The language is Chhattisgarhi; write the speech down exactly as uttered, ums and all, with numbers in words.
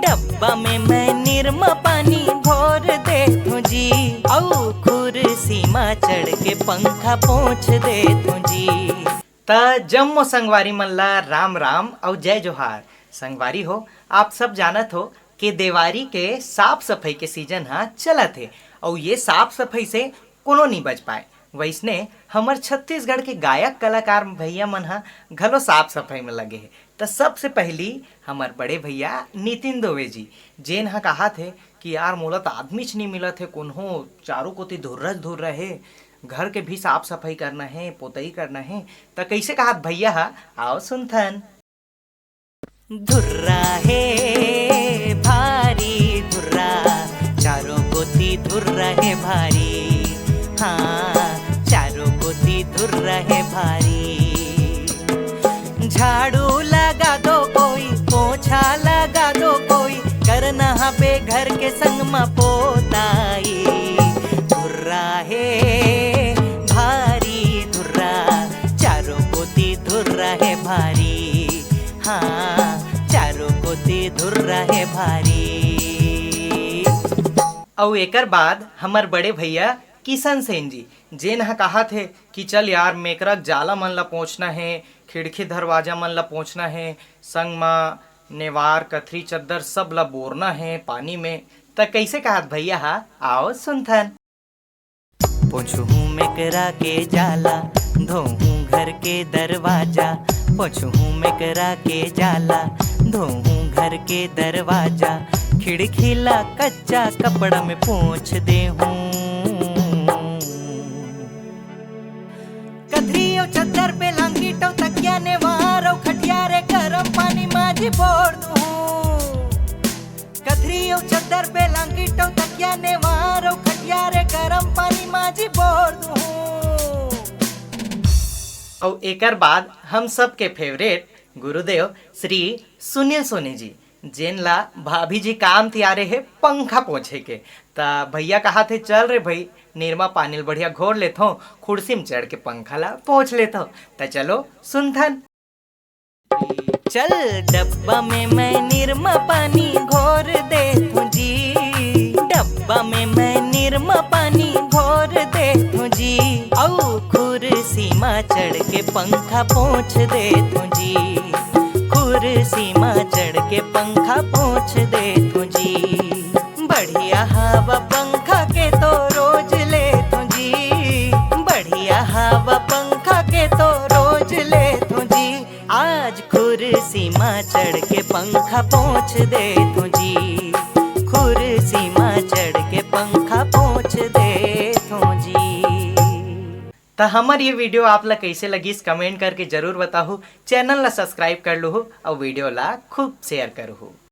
डब्बा में मैं निरमा पानी घोर देथों जी, अउ खुरसी मा चढ़ के पंखा पोंछ देथों जी। त जम्मो संगवारी मन ला राम राम अउ जय जोहार। संगवारी हो, आप सब जानत हो कि देवारी के साफ सफई के सीजन ह चलत हे, अउ ये साफ सफई से कोनो नी बच पाए। वइसने हमर छत्तीसगढ़ के गायक कलाकार भैया मन ह घलो साफ सफई में लगे हे। त सबसे पहिली हमर बड़े भैया नितिन दुबे जी, जेन ह कहात हे कि यार, मोला त आदमीच नी मिलत हे, कोनो चारों कोती धुर्रस धुर्रा हे, घर के भी साफ सफई करना हे, पोतई करना हे। त कइसे कहात भैया ह, आओ सुनथन। धुर्रा हे भारी धुर्रा, चारों कोती धुर्रा हे भारी, हाँ, चारों कोती धुर्रा हे भारी। झाड़ू लगा दो कोई, पोछा लगा दो कोई, करना हबे घर के संग म पोताई। धुर्रा हे भारी धुर्रा, चारों कोती धुर्रा हे भारी, हाँ, चारों कोती धुर्रा हे भारी। अउ एकर बाद हमर बड़े भैया किशन सेन जी, जेन ह कहात हे कि चल यार, मेकरा के जाला मन ल पोंछना हे, खिड़की दरवाजा मन ल पोंछना हे, संग म नेवार, कथरी, चद्दर सब ल बोरना हे पानी में। त कइसे कहात भैया ह, आओ सुनथन। पोंछहूँ मेकरा के जाला, धोहूँ घर के दरवाजा। पोंछहूँ मेकरा के जाला, धोहूँ घर के दरवाजा। खिड़की ला कच्चा कपड़ा में पोंछ देहूँ। कथरी अउ चद्दर, बेलांगीट अउ तकिया, नेवार अउ खटिया रे, गरम पानी माजी बोर दूँ। कथरी अउ चद्दर, बेलांगीट अउ तकिया, नेवार अउ खटिया रे, गरम पानी माजी बोर दूँ। अउ एकर बाद हम सबके फेवरेट गुरुदेव श्री सुनील सोनी जी, जेन ला भाभी जी काम तियारे हे पंखा पोंछे के। त भैया कहात हे, चल रे भई, निरमा पानी ल बढ़िया घोर लेथों, खुर्सी म चढ़ के पंखा ला पोंछ लेथों। त चलो सुनथन। चल डब्बा में मैं निरमा पानी घोर देथों जी, डब्बा में मैं निरमा पानी घोर देथों जी, अउ खुर्सी मा चढ़ के पंखा पोंछ देथों जी, खुर्सी मा चढ़ के पंखा पोंछ देथों जी। बढ़िया हवा पंखा के तो रोज लेथों जी, बढ़िया हवा पंखा के तो रोज लेथों जी। आज खुर्सी मा चढ़ के पंखा पोंछ देथों जी, खुर्सी मा चढ़ के पंखा पोंछ देथों जी। त हमर ये video आप ला कइसे लगिस, comment करके जरूर बताहू। Channel ला subscribe कर लूहू अउ video ला खूब share करहू।